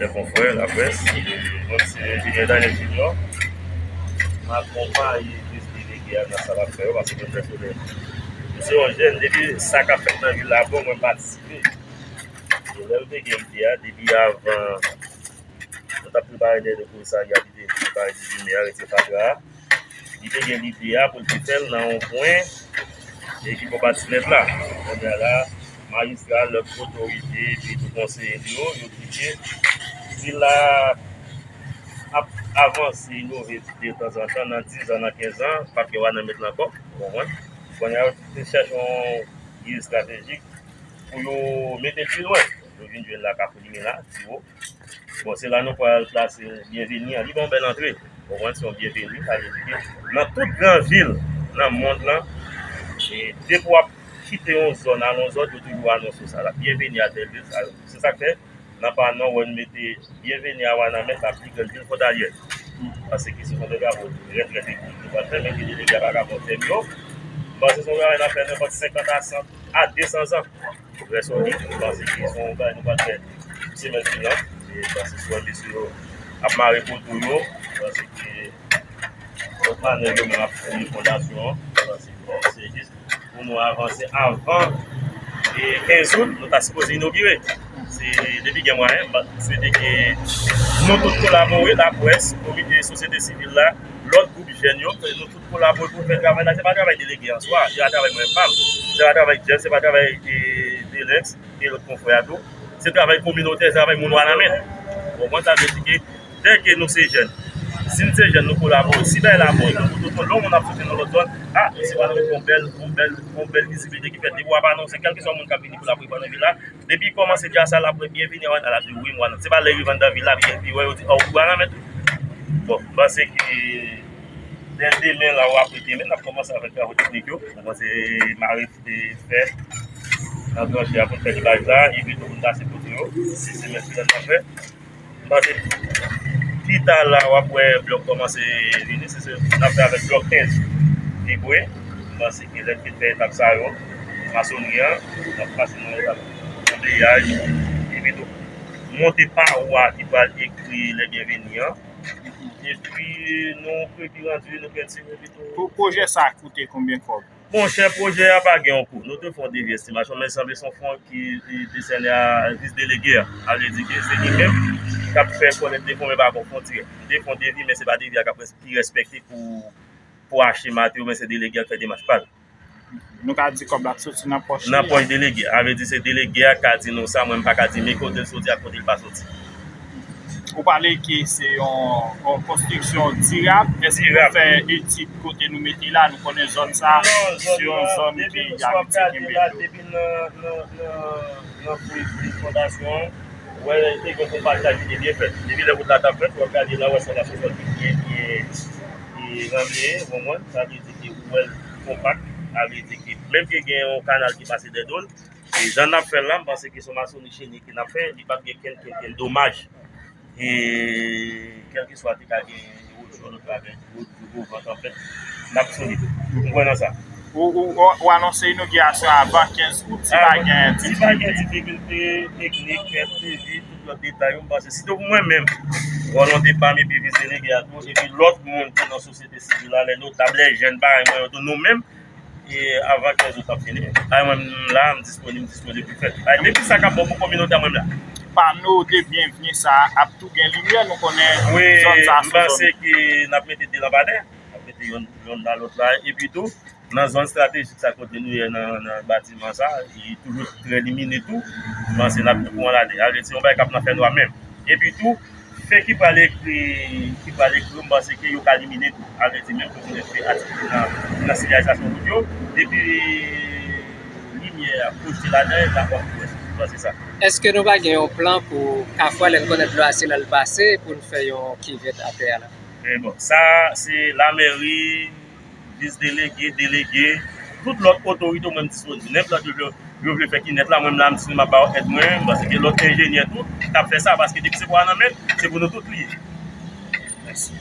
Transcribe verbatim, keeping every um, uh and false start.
Lè konfrè laprès, mwen se Enjenyè Daniel Junior. M akonpaye vis delege a nan sa l ap fè yo, paske mwen pèsonèl, mwen se yon jèn, depi sa k ap fèt nan vil la bon, mwen patisipe. E lè l te gen ide a, depi avan, nou t ap prepare dèyè komisarya, li te prepare di lumen a, retire fatra a. Li te gen lide a pou l te fè l nan yon pwen e ki pa pati nèt la. Kounye a la, majistra, lòt otorite, epi tou konseye li yo, yo di ke vil la ap avanse, inove de tanzantan, nan diz an, nan kenz an, p ap gen Wanament la ankò, ou konprann? Kounye a, yo te chèche yon ide estratejik pou yo mete l pi lwen. Yo vin jwenn la Kafou Limen la, Tiwo. Bon, se la nou pral plase byenveni an. Li ba w bèl antre. Ou konprann, se yon byenveni, sa vle di ke nan tout gran vil nan mond lan, e depi w ap kite yon zòn, al yon zòn, yo toujou anonse w sa la. Byenveni a tèl vil, sa yo. Se sa k fè, nan pano, wè n mete byenveni a Wanament, la pli grann vil fwontalyè. Paske se yon travay trè, trè teknik nou pral fè, men ke delege a pa ka pran tèm yo. Bon, se yon travay n ap fè nenpòt senkant a san a de san zan. Trè solid, m panse ke se yon bagay nou pral fè semèn finan. E m panse si mesye yo ap mare poto yo, m panse ke lòt manèv yo menm ap fouye fondasyon an. M panse ke se jis pou nou avanse avan e kenz out, nou ta sipoze inogire. Se depi gen mwayen, m swete ke nou tout kolabore, laprès, komite sosyete sivil la, lòt gwoup jèn yo, nou tout kolabore pou n fè travay la. Se pa travay delege an swa, se pa travay mwen pa m, se pa travay Jeff, se pa travay, e, Delex, e lòt konfrè a tou. Se travay kominotè, se travay moun Wanament. Ou konprann, sa vle di ke dè ke nou se jèn, si n se jèn, nou kolabore, si bagay la bon, nou tout lè yon moun ap soti nan lòt zòn, a, mesye Wanament gon bèl, gon bèl, gon bèl vizibilite ki fèt. Depi w ap anonse, kèlkeswa moun k ap vini pou l ap revann nan vil la, depi l kòmanse di a sa, l ap wè byenveni a Wanament, l ap di wi, m Wanament. Se pa lè yo rive anndan vil la, epi, epi wè yo di, o, ou Wanament tou. Bon, m panse ke dè demen la, ou apre demen, n ap kòmanse avèk travay teknik yo. Mwen panse mare e fè nan tranche a pou n fè libaj la, epi tou pou n kase poto yo. Se semèn ki fèt n ap fè. M panse pi ta la, w ap wè blòk kòmanse vini. Se, se, n ap fè avèk blòk kenz. Pi pre, m panse ke lè n fin fè etap sa yo, masonri an, n ap pase nan etap anbleyaj, epi tou monte pawo a ki pral ekri lè byenveni an. Epi nou prepare randiman, nou pèdi, epi tou. Pou pwojè sa a koute konbyen kòb? Monchè, pwojè a pa gen yon kou. Nou te fè yon devi estimasyon, men sanble se yon fon ki, ki desène a vis delege a. Sa vle di ke se li menm k ap fè konèt defo, men pa gon fon dirèk. Li te fè yon devi, men se pa devi a k ap res-, ki respekte pou, pou achte materyo, men se delege a k fè demach pa l. Nou ka di kòb la ap soti nan pòch li. Nan pòch delege. Sa vle di se delege a k ka di nou sa, mwen m pa ka di men kote l soti ak kote l pa soti. Ou pale ke se yon, yon konstriksyon dirab. Èske nou fè etid kote nou mete la? Nou konnen zòn sa, se yon zòn ki abitye kenbe dlo. Depi nan, nan, nan, nan fouy, fouy fondasyon an, ou wè te gen konpaktaj ki te byen fèt. Depi lè wout la t ap fèt, w ap gade la, w wè se yon zòn ki byen, ki, ki ranble, ou konprann? Sa vle di ke ou wè l konpak, sa vle di ke menm ke gen yon kanal ki pase dèyè do l, e jan n ap fè l la, m panse ke se yon masonri cheni ke n ap fè, li p ap gen kenn, kenn, kenn domaj. E kèlkeswa te ka gen erozyon, nou travèse, gwo, gwo van, tanpèt, n ap solid. M kwè nan sa. Ou, ou, ou, ou anonse inogirasyon avan kenz out, si pa gen difikilte. Si pa gen difikilte teknik, enprevi, tout lòt detay yo, m panse, sitou pou mwen menm, volonte pa m epi vis delege a tou, epi lòt moun ki nan sosyete sivil la, lè notab, lè jèn parèy mwen yo tou, nou menm, e avan kenz out ap fini. Ay, mwen, m la, m disponib, m dispoze pou fèt. Ay, depi sa k ap bon pou kominote a, mwen, m la. Pano de byenvni sa a ap tou gen limyè, nou konnen zòn sa a se yon zòn. Wi, m panse ke n ap mete de lanpadè, n ap mete youn, youn nan lòt la, epi tou, nan zòn estratejik sa kote nou ye nan, nan batiman sa, li toujou trè limine tou, m panse n ap tou pran lade. Sa vle di se yon bagay k ap nan fènwa menm. Epi tou, fè ki pral ekri, ki pral ekri yo, m panse ke yo ka limine tou. Sa vle di menm ke pou nèt fè aktivite nan, nan sinyalizasyon wout yo, depi limyè a pwojte ladan, l ap wè tou wè. M panse sa. Èske nou pa gen yon plan pou kafou a, lè n konnen dlo a se la l pase, pou n fè yon kivèt atè a la? Men bon, sa se lamèri, vis delege, delege, tout lòt otorite ou menm disponib. Nenpòt yo vle, yo vle fè ki nèt la, mwen m la, m disponib, m ap ba yo èd mwen, paske lòt enjenyè tou k ap fè sa, paske depi se pou Wanament, se pou nou tout li ye. Mèsi.